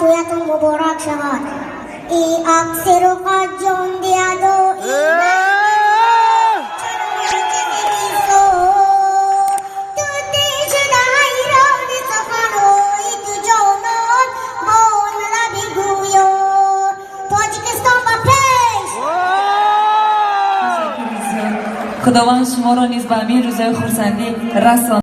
Тӯятон муборак шавад. И аксиру қаҷон диаду Худованд шуморо низ ба ҳамин рӯзои хурсандӣ расон.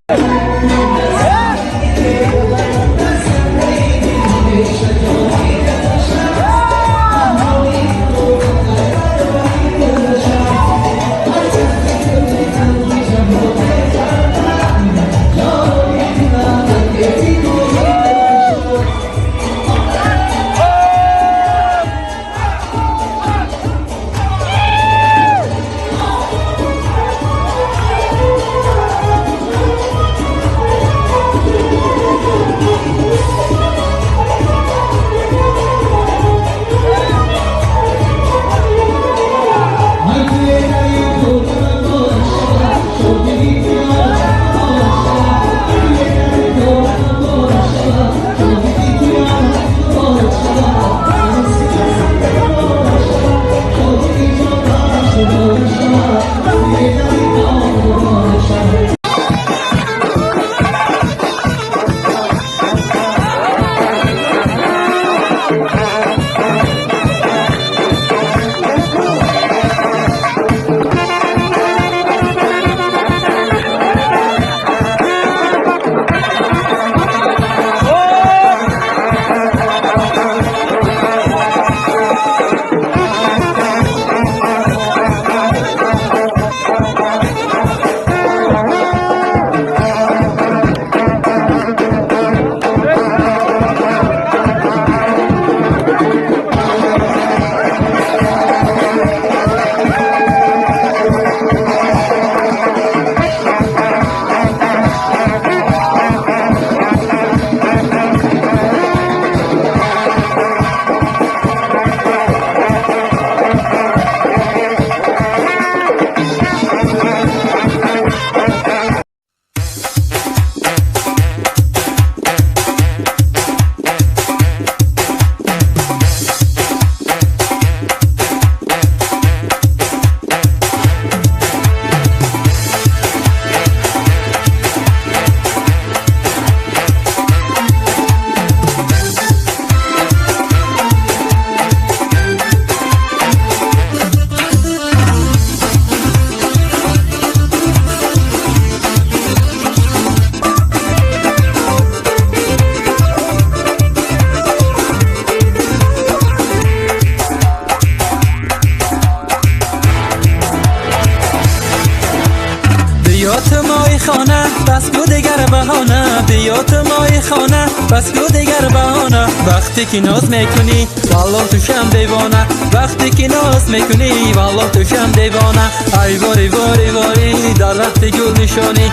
Бас ку дигар баҳона, вақте ки ноз мекунӣ, валлоҳ тушам девона. Вақте ки ноз мекунӣ, валлоҳ тушам девона. Ай вори, вори, вори, дар вақти гул нишонӣ.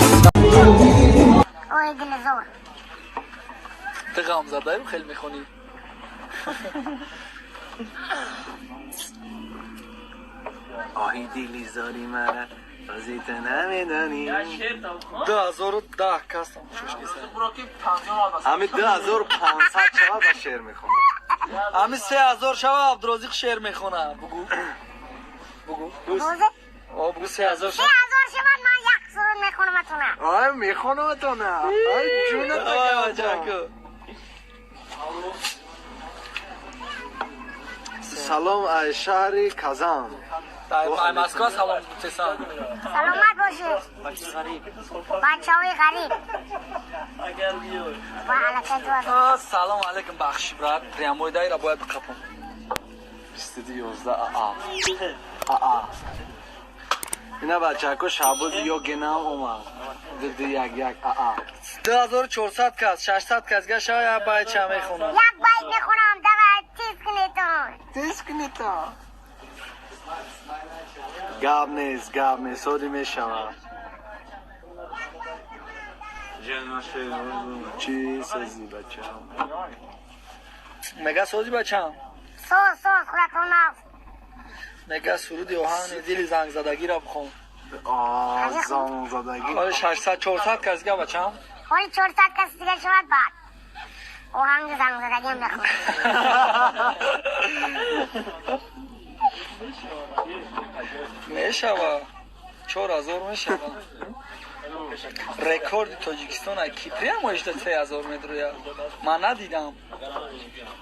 Ой, дилзор. Ту ғамзадаю хел мехонӣ. Оҳи дили зори мара рози ту намедонӣ. 2010 кас тамошош киса. Ҳами 2500 шава ба шеър мехонад. Ҳами 3000 шава Абдурозиқ шеър мехона. Бугу, бугу, о, бугу, 3000 шава. 3000 шавад, ман як суруд мехонаматона. Ай, мехонаматона, ай ҷунат. Ҷаку. Салом аз шаҳри Казан. Москва салом гуфтесан. Саломат бошед, бачаҳои ғариб. Ва алакай. Салом алейкум, бахши, брат, прямой дайра бояд биқапам. 22 11 аа аа. Ина бачако, Шаҳбоз ёгенам омад. 2 1 1 аа. 2400 кас, 600 кас га шава, як байт ча мехонам. Як байт мехонам, давай, тез кунедон. Тез кунедон. Гап нест, гап нест, соди мешавад. Чӣ, созӣ, бачам? Мега, созӣ, бачам? Соз, соз, худатон нағз. Мега, суруди оҳанги дили зангзадагиро бихон. Зангзадагӣ. Ҳоли 600, 400 кас га, бачам. Ҳоли 400 кас дига шавад, баъд оҳанг. Оҳанги зангзадагиам мехонам. Мешава. 4000 мешава. Рекорди Тоҷикистон ай ки прямо ишта 3000 метр я. Ман надидам.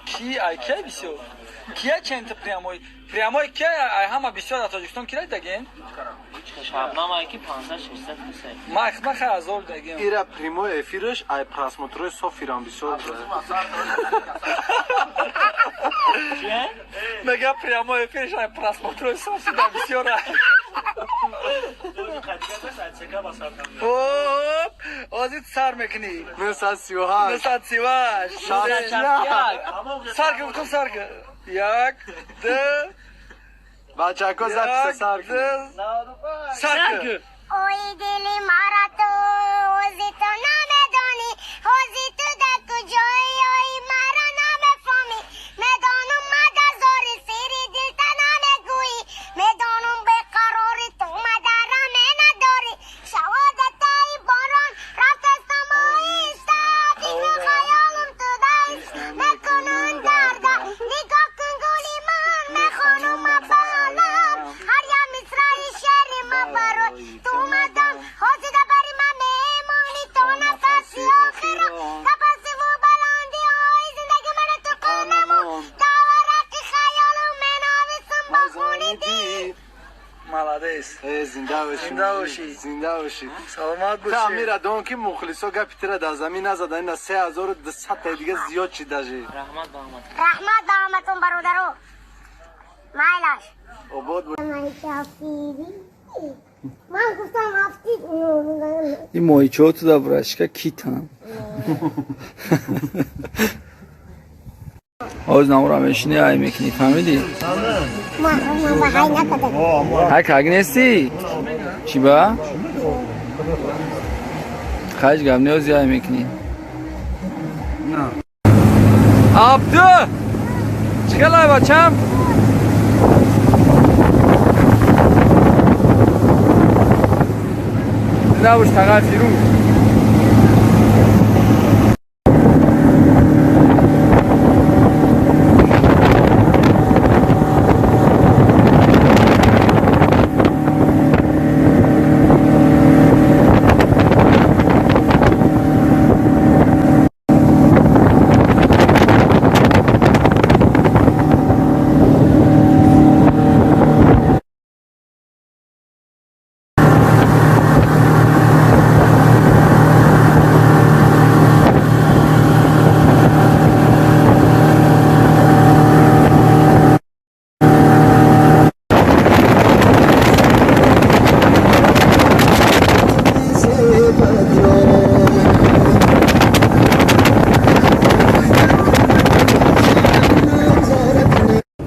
Ки ай ки бисёр? Кия чент прямой? Прямой ки ай ҳама бисёр дар Тоҷикистон ки даген? Шабнам ай ки 500 600 кисай. Ма хма хай азор даген. Ира прямой эфирш ай просмотрой софирам бисёр. Мега прямой эфирш ай просмотрой софирам бисёр. Оп, озит сар мекунӣ. 938. 938. Сар кун, гуфтам сар кун. Як, ду. Бачако записа сар кун. Сар кун. Ой дили мара ту, ози ту намедонӣ, ози ту дар куҷоӣ, ой мара намефаҳмӣ. Медонам мадазори сири дилта намегӯӣ, медонам беқарори ту мадара менадорӣ. Шаҳодатаи борон рафта самоиста, фикру хаёлам ту даст мекунун дарда. Нигоҳ кун гули ман, мехонум абалам, ҳар як мисраи шеъри ма барои ту мадам. Ҳозида бари ман мемонӣ то нафаси охиро, тапасиву баландиҳои зиндагӣ мана ту қонамон. Таварақи хаёлам менависам бо хуни дил. Молодец. Зинда бошӣ. Зинда бошӣ. Зинда бошӣ. Саломат бошӣ. Та амира дон ки мухлисо гапи тира дар замин назадан, ина 3200 та дига зиёд чи даже. Раҳмат ба ҳаматон. Раҳмат ба ҳаматон бародаро. Майлаш. Обод бош. Ман гуфтам ҳафтид. Ин моҳичаҳо ту дар брашка китан. Оз намура мешини ай мекунӣ, фаҳмидӣ? Ман ба ҳай накардам. Ҳай как нестӣ? Чӣ ба? Хаҷ гап неози ай мекунӣ. Абду! Чӣ хел ай бачам? Набош тағай фирӯз.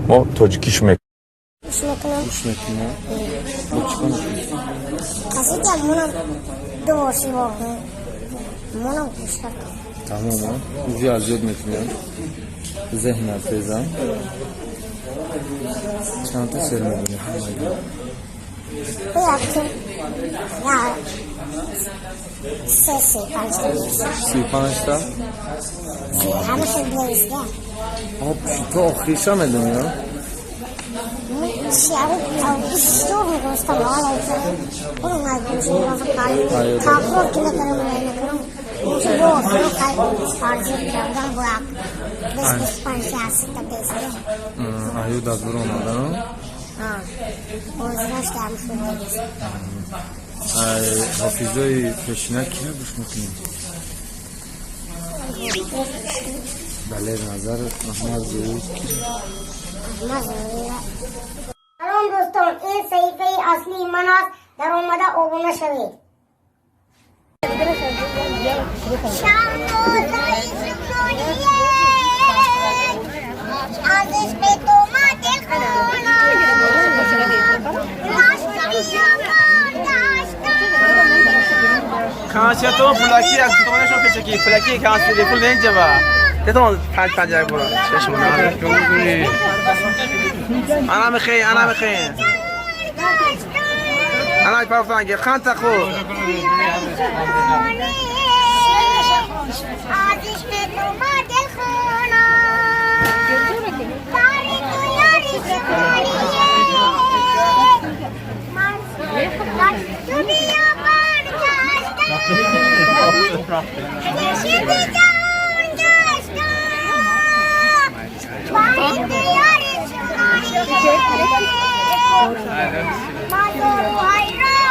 Мо тоҷикиш мекунем. Гӯш мекунам. Гӯш мекунем. Бо чӣ кор мекунӣ? Касите монам ду бор си бор монам гӯш кардам. Тамом, узи аз ёд мекунӣ? Зеҳнат теза? Чанд та сер медонӣ ҳамагӣ? Як, се, се, панҷ та. 35 та? Ҳамаша бинависда. То охириша медонӣ? Аюд аз бур омадан? Ай ҳофизои пешина киро гӯш мекунӣ? Далер Назаров, Аҳмад Зоир ки? Салом дӯстон, ин саҳифаи аслии ман аст, дар омада обуна шавед. Аз ишқи ту ман дилхонам, Кансиятон пулаки аз томонашон пешакӣ пулаки канси пул ненҷава тетон панҷ панҷ як бора чашм ана мехе ана мехе ана пафанги ханта ху аз ишқи ту ман дилхонам. تو بیابان گشتم، کشی جان گشتم، با این دیار چنانی، ما تو حیران.